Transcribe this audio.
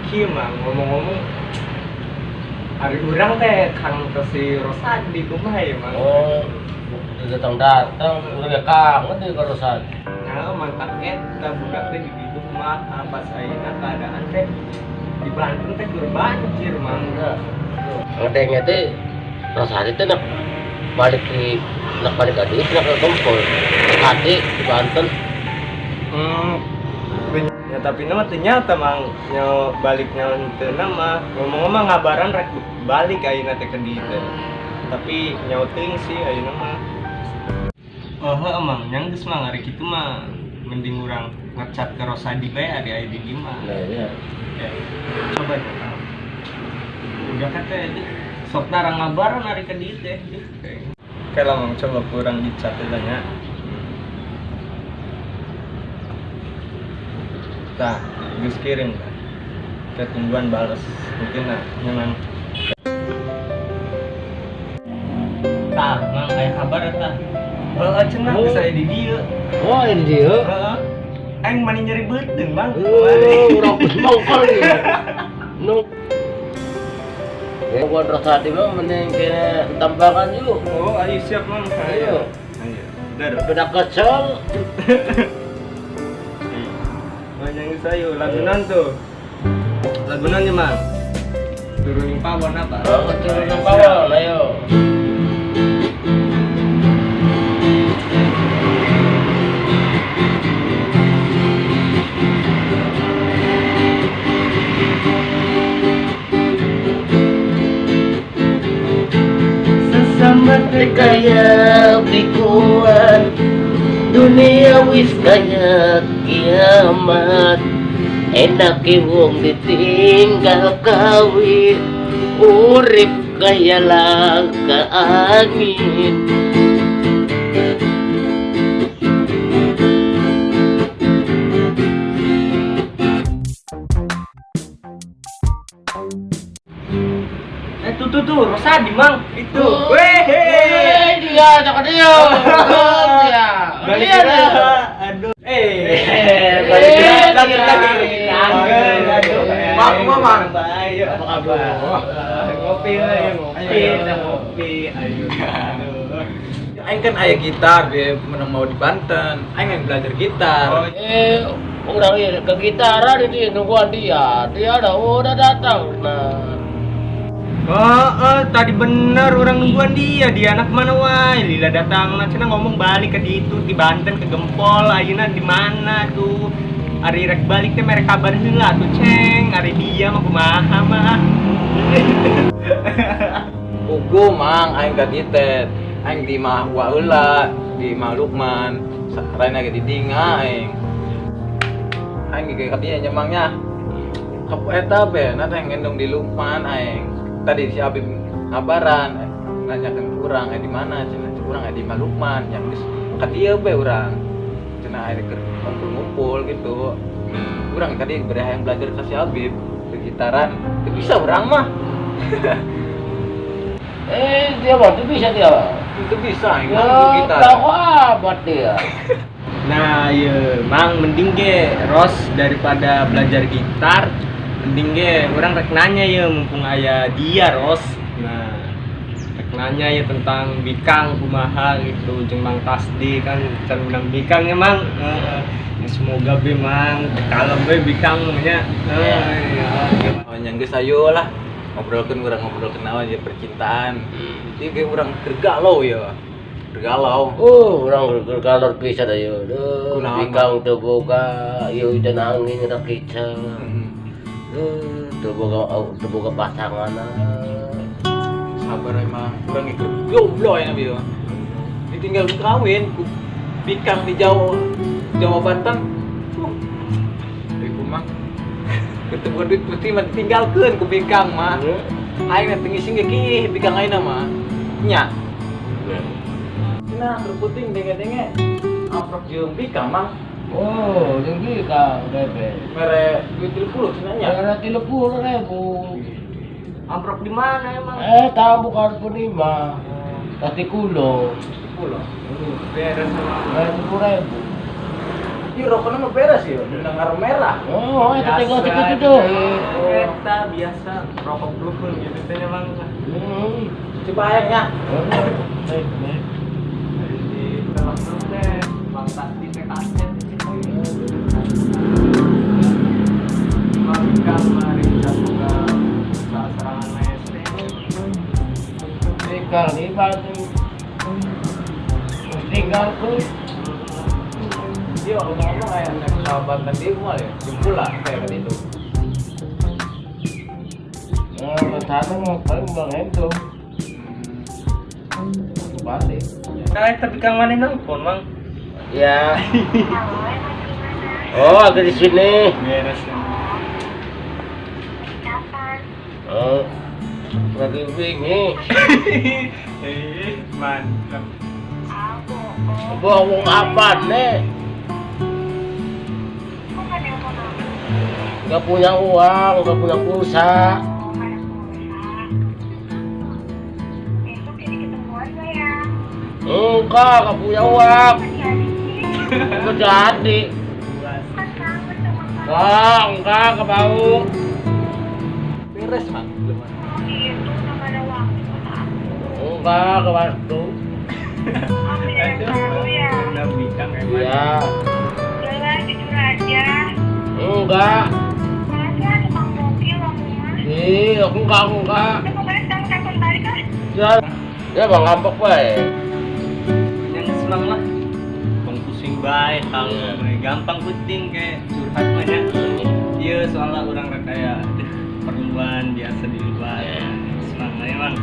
Kieu mah ngomong-ngomong ari urang teh Kang si Rosadi kumaha ya Mang? Oh, datang-datang udah kangen deh ke Rosadi. Nah, mantap eta budak teh di ditu kumaha pas ayeuna keadaan teh di Banten teh keur banjir Mang. Ngedengnya teh Rosadi teh nak balik di nak balik ke dieu nak ke Gempol. Hati di Banten. Ya tapi nama ternyata Mang nyo baliknya henteu mah ngomong-ngomong ngabaran rek balik ayeuna teh ke dieu teh. Tapi nyawa teuing sih ayeuna mah. Oh heuh Mang, nya geus mah ari kitu mah mending urang ngecat ke Rosadi bae ari aya di dieu mah. Nah, iya. Ya, coba ya. Udah kata sok narang ngabaran ari ke dieu teh. Oke lah Mang, coba kurang dicat aja nya. Tah, geus kirim kan. Kita tungguan bales. Mungkin nah, nyaman. Tah, Mang aya kabar eta. Heeh, cenah geus aya di dieu. Oh, ini dia. Heeh. Aing mani nyeri beuteung, Mang. Oh, urang mongkol ieu. Nu. Ya, gua Rosadi mah mending kena tambahan yuk. Oh, ayo siap, Mang. Ayo. Ayo. Udah. Udah kesel. Banyak sayo lagunan tuh. Lagunannya, Mang. Turunin pawon apa? Oh, turunin pawon, ayo. Sesama Kaya pikuan dunia wis kaya kiamat, enak wong ditinggal kawin, urip kaya langka angin. Tuh Rosadi Mang itu. Oh. Weh. Dia cakap dia. Dia. Balik Dia. Aduh. Balik lagi lagi. Aduh. Mang, Mang. Ayo, apa kabar? Ngopi lah ya, ngopi, ngopi. Ayo. Aing kan aya gitar, dia menang mau di Banten. Aing yang belajar gitar. Oh, Orang ini ke gitaran ini nungguan dia. Dia udah datang. Nah. Oh, tadi bener orang nungguan dia, dia anak mana wae? Lila datang, nah cenah ngomong balik ke ditu di Banten ke Gempol, ayeuna di mana tuh? Ari rek balik teh merek kabar heula tuh ceng, ari dia mah kumaha mah. Ugu Mang, aing ka ditet. Aing di mah wa heula, di mah Lukman. Raina ge di dinga aing. Aing ge ka dinya nyemangnya. Kapu eta be, na teh ngendong di Lukman aing. Tadi si Abib ngabaran nanyakeun urang di mana cenah urang di Malukman yang geus ka dieu be urang cenah aya keur ngumpul-ngumpul gitu. Urang tadi bere hayang belajar ka si Abib ke gitaran teu bisa urang mah. Dia mah teu bisa dia. Teu bisa aing mah gitar. Tahu amat dia. Nah, ieu Mang mending ge Ros daripada belajar gitar mending ge urang rek nanya ya mumpung aya dia Ros. Nah, rek nanya ya tentang Bikang kumaha gitu jeung Mang Tasdi kan can menang Bikang ya Mang. Ya semoga be Mang kalem be Bikang nya. Ya. Oh, nya geus ayo lah ngobrolkeun urang ngobrolkeun naon ya percintaan. Ieu ge urang keur galau ya. Keur galau. Oh, urang keur galau pisan ayo. Duh, Bikang teu boga, ieu dan angin rakica. Teu boga pasangan. Sabar emang, urang ikut goblok ya nabi. Ditinggal kawin ku Bikang di Jawa Banten. Ribu mah. Ketemu duit putih mah ditinggalkeun ku Bikang mah. Aing teh ngising ge kiih Bikang ayeuna mah. Nya. Cenah keur puting denge-denge amprok jeung Bikang mah. Oh, jeung Bikang bebe. Mere duit 30 cenah nya. Mere 30.000. Amprok di mana emang? Tahu bukan 5. Tadi kulo. Kulo. Beres sama 10.000. Ih, rokoknya mah beres ya, udah ngaruh merah. Oh, itu tengok itu tuh. Eta biasa rokok dukun gitu teh emang. Coba ayamnya. Baik, baik. Di telepon teh, Bang Tasti teh kaset. Mari mari buka sarangan maeste. Tinggal di Batu. Tinggal ku. Iya, ngomong-ngomong kayak naik sahabat tadi mal ya, jempula kayak gitu. Nah, rencana mau paling Bang Endo. Balik. Nah, tapi Kang mana nelpon, Mang? Ya. Oh, ada di sini. Beres. Kapan? Oh. Lagi wingi. Mantap. Bohong apa nih? Gak punya uang, gak punya pulsa. Besok jadi ketemuan gak ya? Enggak, gak punya uang. Gak jadi. Enggak, enggak, gak mau. Beres, Mang. Belum. Oh gitu, gak ada waktu sama aku. Enggak, gak waktu. Aku yang baru ya. Iya. Udah jujur aja. Enggak. Masa tukang mobil aku mah. Ih, aku enggak. Udah pokoknya sekarang telepon balik ah. Ya, ya bang ngambek bae. Yang senang lah. Bang pusing bae, Kang. Gampang puting kayak curhat mah nya. Iya, soalnya orang kayak perluan biasa di luar. Senang aja, Bang.